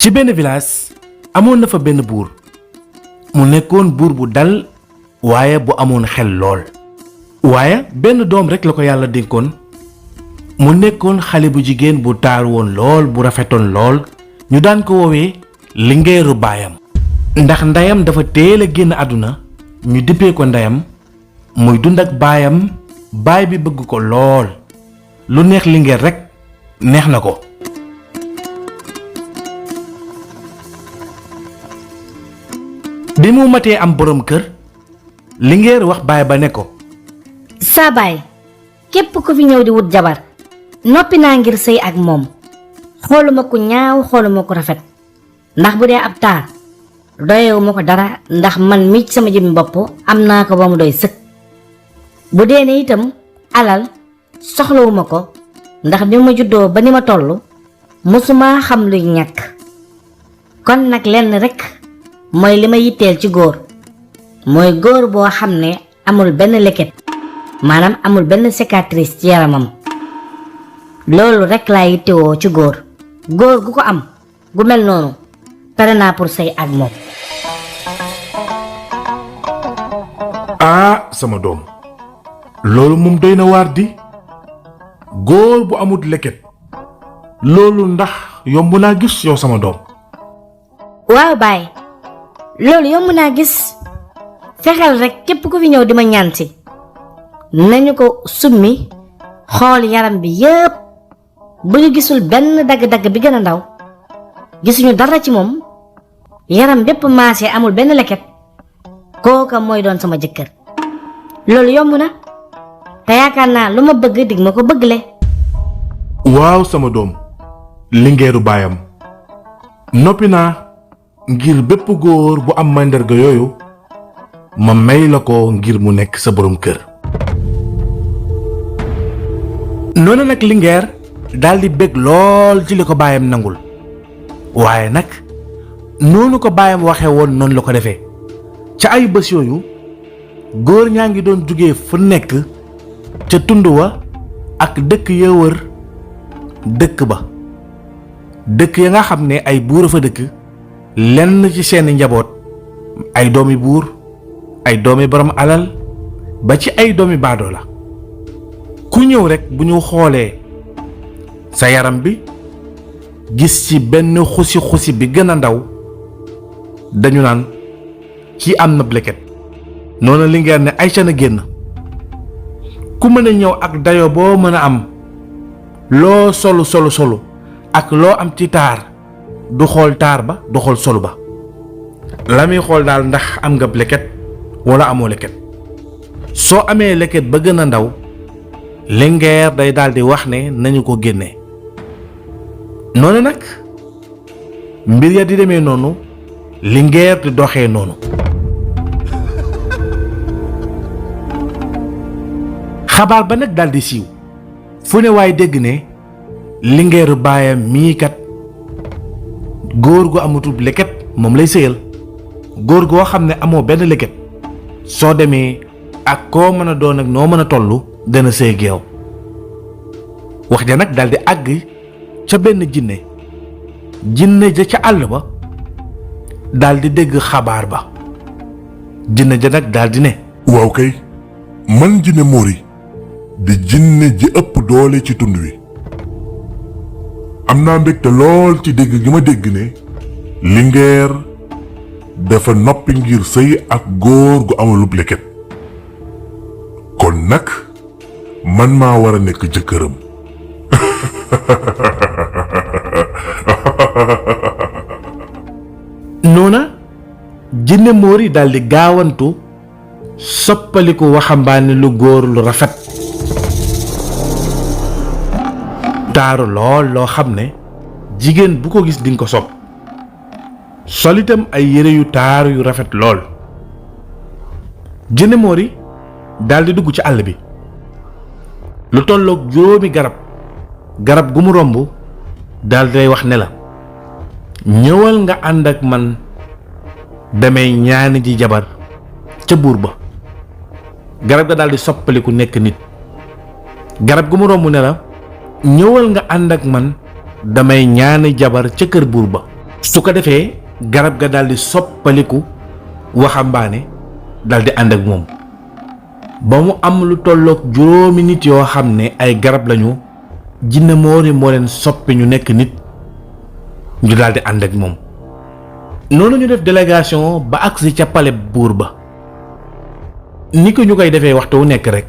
ci benn village amoon na fa benn buur mu nekkoon buur bu dal waaye bu amoon xel lool waaye benn doom rekk la ko yàlla dénkoon mu nekkoon xale bu jigéen bu taar woon lool bu rafetoon lool ñu daan ko woowee lingeeru baayam ndax ndeyam dafa teel a génn àdduna ñu dippee ko ndeyam muy dund ak baayam baay bi bëgg ko lool lu neex lingeer rekk neex na ko bi mu matee am boroom kër lingeer wax baay ba ne ko saa baay képp ku fi ñëw di wut jabar noppi naa ngir sëy ak moom xooluma ku ñaaw xooluma ku rafet ndax bu dee ab taar doyewuma ko dara ndax man mi sama jëmmi bopp am naa ko ba mu doy sëkk bu dee ne itam alal soxlawuma ko ndax bi ma juddoo ba ni ma toll mësuma xam luy ñàkk kon nag lenn rekk mooy li ma yitteel ci góor mooy góor boo xam ne amul benn leket maanaam amul benn cicatrice ci yaramam loolu rekk laa yittewoo ci góor gu ko am gu mel noonu pare naa pour sëy ak moom. sama doom loolu moom doy na waar di góor bu amul leket loolu ndax yomb naa gis yow sama doom. waaw baay loolu yomb naa gis fexeel rekk képp ku fi ñëw di ma ñaan si nañu ko summi xool yaram bi yépp bu ñu gisul benn dagg-dagg bi gën a ndaw gisuñu dara ci moom yaram bépp maase amul benn leket kooka mooy doon sama jëkkër loolu yomb na te yaakaar naa lu ma bëgg dig ma ko bëggle. waaw sama doom lingeeru baayam noppi naa ngir bépp góor bu am màndarga yooyu ma may la ko ngir mu nekk sa boroom kër. noonu nag lingeer daldi bég lool ci li ko baayam nangul waaye nag noonu ko baayam waxe woon noonu la ko defee ca ay bés yooyu góor ñaa ngi doon jóge fu nekk ca tund wa ak dëkk ya wër dëkk ba dëkk ya nga xam ne ay buur a fa dëkk lenn ci seeni njaboot ay doomi buur ay doomi borom alal ba ci ay doomi baadoo la ku ñëw rekk bu ñu xoolee sa yaram bi gis ci benn xusi bi gën a ndaw dañu naan ci am na leket noonu lingeer ne ay na génn ku mën a ñëw ak dayo boo mën a am loo solu ak loo am ci taar du xool taar ba du xool solu ba la muy xool daal ndax am nga leket walla amoo leket soo amee leket ba gën a ndaw lingeer day daldi wax ne nañu ko génne noonu nag mbir ya di demee noonu lingeer di doxee noonu xabaar ba nag daldi siiw fu ne waaye dégg ne lingeeru baayam mii kat góor gu amutul leket moom lay sëyal góor goo xam ne amoo benn leket soo demee ak koo mën a doon ak noo mën a tollu dana sëy ak yow wax ja nag daldi àgg ca benn jinne ja ca àll ba daldi dégg xabaar ba jinne ja nag daldi ne waaw kay man jinne Mori di jinne ji ëpp doole ci tund wi am naa mbégte lool ci dégg gi ma dégg ne lingeer dafa noppi ngir sëy ak góor gu amalub leket kon nag man maa war a nekk jëkkëram. noona jinne Mori daldi gaawantu soppaliku waxambaane lu góor lu rafet taaru lool loo xam ne jigéen bu ko gis dinga ko sopp sol itam ay yére yu taaru yu rafet lool jinne Mori daldi dugg ci àll bi lu tolloog juróomi garab gu mu romb daldi lay wax ne la ñëwal nga ànd ak man damay ñaani ji jabar ca buur ba garab ga daldi soppaliku nekk nit garab gu mu romb ne la ñëwal nga ànd ak man damay ñaani jabar ca kër buur ba su ko defee garab ga daldi soppaliku waxambaane daldi ànd ak moom ba mu am lu tolloog juróomi nit yoo xam ne ay garab lañu. jinne moori moo leen soppi ñu nekk nit ñu daldi ànd ak moom. noonu ñu def délégation ba agsi ca palais buur ba ni ko ñu koy defee waxtu wu nekk rek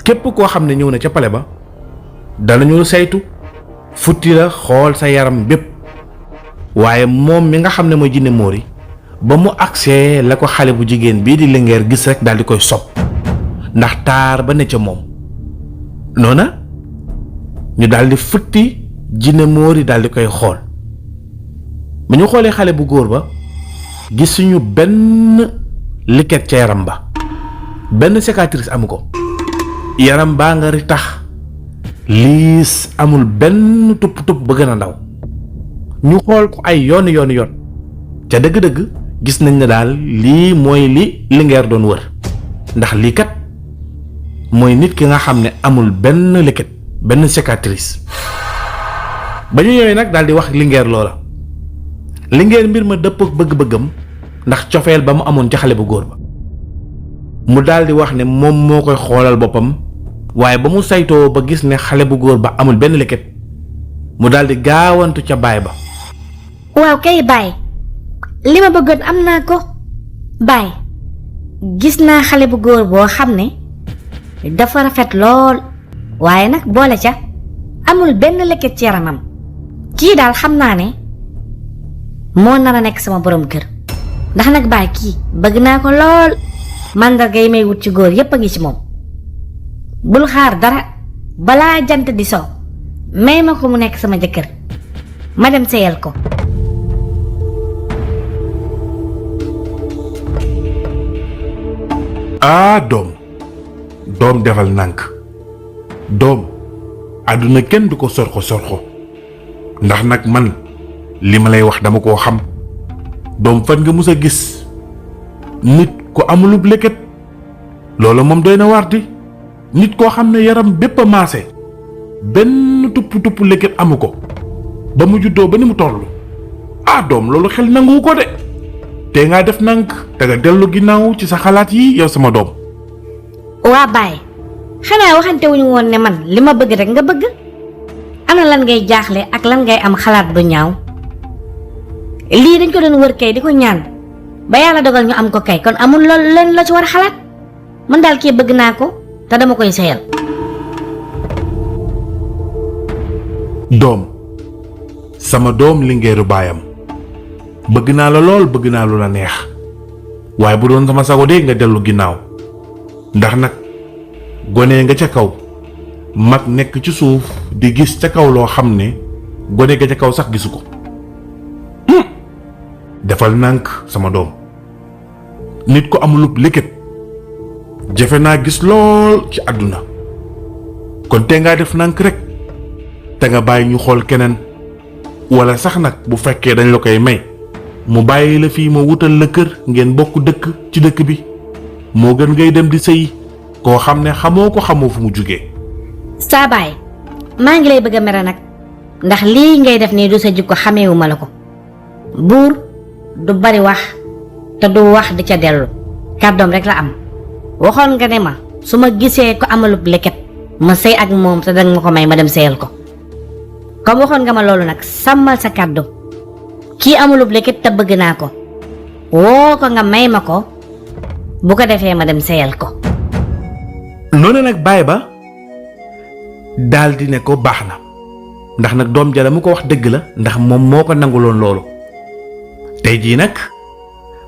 képp koo xam ne ñëw na ca palais ba danañu saytu futti la xool sa yaram bépp waaye moom mi nga xam ne mooy jinne moori ba mu agsee la ko xale bu jigéen bii di Linguère gis rek daldi koy sopp ndax taar ba ne ca moom noona ñu daldi futti jinne moori daldi koy xool bu ñu xoolee xale bu góor ba gisuñu benn liket ca yaram ba benn cicatrice amu ko yaram baa nga ri tax liis amul benn tupp ba gën a ndaw ñu xool ko ay yoon ca dëgg-dëgg gis nañ ne daal lii mooy li Linguère doon wër ndax lii kat mooy nit ki nga xam ne amul benn liket benn cicatrice. ba ñu ñëwee nag daal di wax Linguère loola Linguère mbir ma dëpp ak bëgg-bëggam ndax cofeel ba mu amoon ca xale bu góor ba mu daal di wax ne moom moo koy xoolal boppam waaye ba mu saytoo ba gis ne xale bu góor ba amul benn leket mu daal di gaawantu ca baay ba. waaw kay baay li ma bëggoon am naa ko baay gis naa xale bu góor boo xam ne dafa rafet lool waaye nag boole ca amul benn leket ci yaramam kii daal xam naa ne moo nar a nekk sama borom kër ndax nag baay kii bëgg naa ko lool màndarga yi may wut ci góor yépp a ngi ci moom bul xaar dara balaa jant di so may ma ko mu nekk sama jëkkër ma dem seyal ko. doom defal nànk doom àdduna kenn du ko sorxo ndax nag man li ma lay wax dama koo xam doom fan nga mus a gis nit ko amulub leket loolu moom doy na warti nit koo xam ne yaram bépp a maase benn tupp leket amu ko ba mu juddoo ba ni mu toll doom loolu xel nanguwu ko de te ngaa def nànk te nga dellu ginnaaw ci sa xalaat yi yow sama doom. waa baay xanaa waxante wuñu woon ne man li ma bëgg rek nga bëgg ana lan ngay jaaxle ak lan ngay am xalaat bu ñaaw lii dañ ko doon wër kay di ko ñaan ba yàlla dogal ñu am ko kay kon amul loolu leen la ci war a xalaat man daal kii bëgg naa ko te dama koy seyal. doom sama doom Linguère baayam bëgg naa la lool bëgg naa lu la neex waaye bu doon sama sago de nga dellu ginnaaw ndax nag gone nga ca kaw mag nekk ci suuf di gis ca kaw loo xam ne gone ga ca kaw sax gisu ko defal nànk sama doom nit ko amulub leket jafe naa gis lool ci àdduna kon te ngaa def nànk rek te nga bàyyi ñu xool keneen wala sax nag bu fekkee dañ la koy may mu bàyyi la fii ma wutal la kër ngeen bokk dëkk ci dëkk bi moo gën ngay dem di sëy koo xam ne xamoo ko xamoo fu mu jugee. saa baay maa ngi lay bëgg a mere nag ndax lii ngay def nii du sa jikko xameewuma la ko buur du bari wax te du wax di ca dellu kàddoom rek la am waxoon nga ne ma su ma gisee ko amalub leket ma sëy ak moom te danga ma ko may ma dem sëyal ko comme waxoon nga ma loolu nag sàmmal sa kàddu kii amalub leket te bëgg naa ko woo ko nga may ma ko bu ko defee ma dem seyal ko. noonu nag baay ba daldi ne ko baax na ndax nag doom ja la mu ko wax dëgg la ndax moom moo ko nanguloon loolu tey jii nag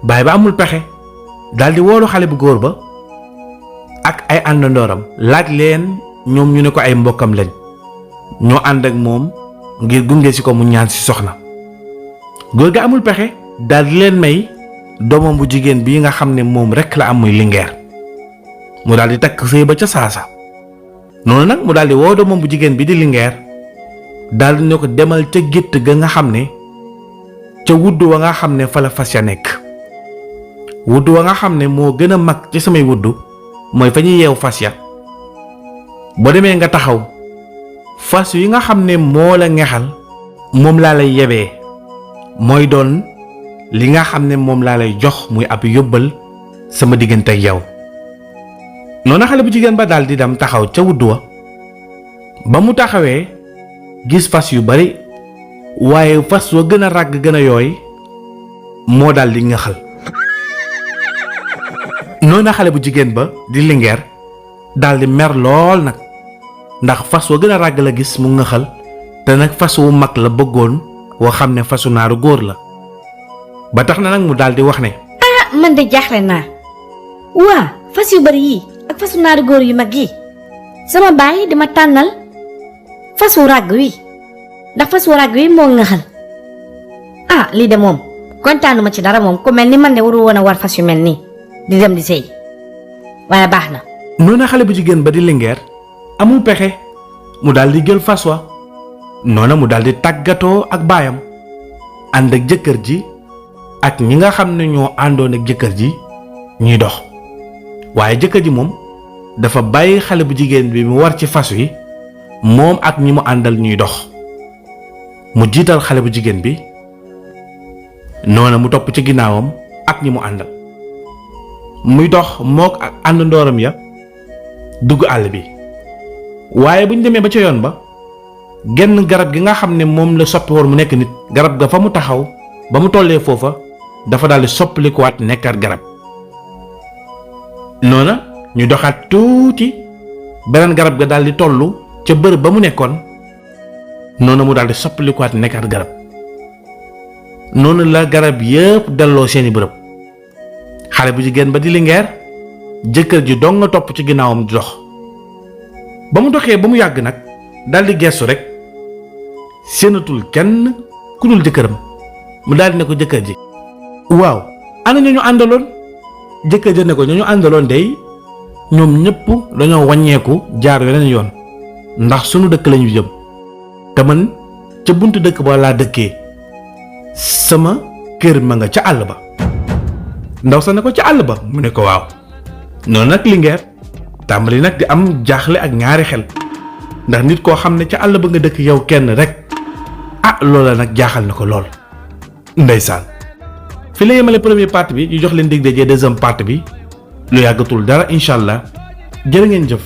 baay ba amul pexe daldi woolu xale bu góor ba ak ay àndandooram laaj leen ñoom ñu ne ko ay mbokkam lañ ñoo ànd ak moom ngir gunge si ko mu ñaan si soxna góor ga amul pexe daldi leen may doomam bu jigéen bii nga xam ne moom rekk la am muy Linguère mu daal di takk sëy ba ca saasa noonu nag mu daal di woo doomam bu jigéen bi di Linguère daal di ne ko demal ca gétt ga nga xam ne ca wudd wa nga xam ne fa la fas ya nekk wudd wa nga xam ne moo gën a mag ci samay wudd mooy fa ñuy yeew fas ya boo demee nga taxaw fas yi nga xam ne moo la ngexal moom laa lay yebee mooy doon li nga xam ne moom laa lay jox muy ab yóbbal sama diggante ak yow. noona xale bu jigéen ba daal di dem taxaw ca wudd wa ba mu taxawee gis fas yu bari waaye fas wa gën a ràgg gën a yooy moo daal di ngëxal. noona xale bu jigéen ba di lingeer daal di mer lool nag ndax fas wa gën a ràgg la gis mu ngëxal te nag fas wu mag la bëggoon woo xam ne fasu naaru góor la ba tax na nag mu daal di wax ne man de jaaxle naa waa fas yu bari yii ak fasu naaru góor yu mag yi sama baay dima tànnal fas wu ràgg wi ndax fas wu ràgg wi moo ngëxal lii de moom kontaanuma ci dara moom ku mel ni man de waru woon a war fas yu mel nii di dem di sëy waaye baax na. noona xale bu jigéen ba di lingeer amul pexe mu daal di jël fas wa noona mu daal di tàggatoo ak baayam ànd ak jëkkër ji ak ñi nga xam ne ñoo àndoon ak jëkkër ji ñuy dox waaye jëkkër ji moom dafa bàyyi xale bu jigéen bi mu war ci fas wi moom ak ñi mu àndal ñuy dox mu jiital xale bu jigéen bi noona mu topp ci ginnaawam ak ñi mu àndal muy dox mook ak ànd ndooram ya dugg àll bi waaye bu ñu demee ba ca yoon ba genn garab gi nga xam ne moom la soppi woon mu nekk nit garab ga fa mu taxaw ba mu tollee foofa dafa daal di soppalikuwaat nekkaat garab noona ñu doxaat tuuti beneen garab ga daal di tollu ca bërëb ba mu nekkoon noona mu daal di soppalikuwaat nekkaat garab noonu la garab yépp delloo seeni bërëb xale bu jigéen ba di lingeer jëkkër ji dong nga topp ci ginnaawam di dox ba mu doxee ba mu yàgg nag daal di geestu rek séenatul kenn ku dul jëkkëram mu daal di ne ko jëkkër ji waaw ana ñu àndaloon jëkkër ji ne ko ñu àndaloon dey ñoom ñëpp dañoo wàññeeku jaar weneen yoon ndax sunu dëkk lañu jëm te man ca buntu dëkk ba laa dëkkee sama kër ma nga ca àll ba ndaw sa ne ko ca àll ba mu ne ko waaw noonu nag lingeer tàmbali nag di am jaaxle ak ñaari xel ndax nit koo xam ne ca àll ba nga dëkk yow kenn rek loola nag jaaxal na ko lool ndeysaan fi la yemale première partie bi ñu jox leen dig daje deuxième partie bi lu yàggatul dara incha allah jërë ngeen jëf.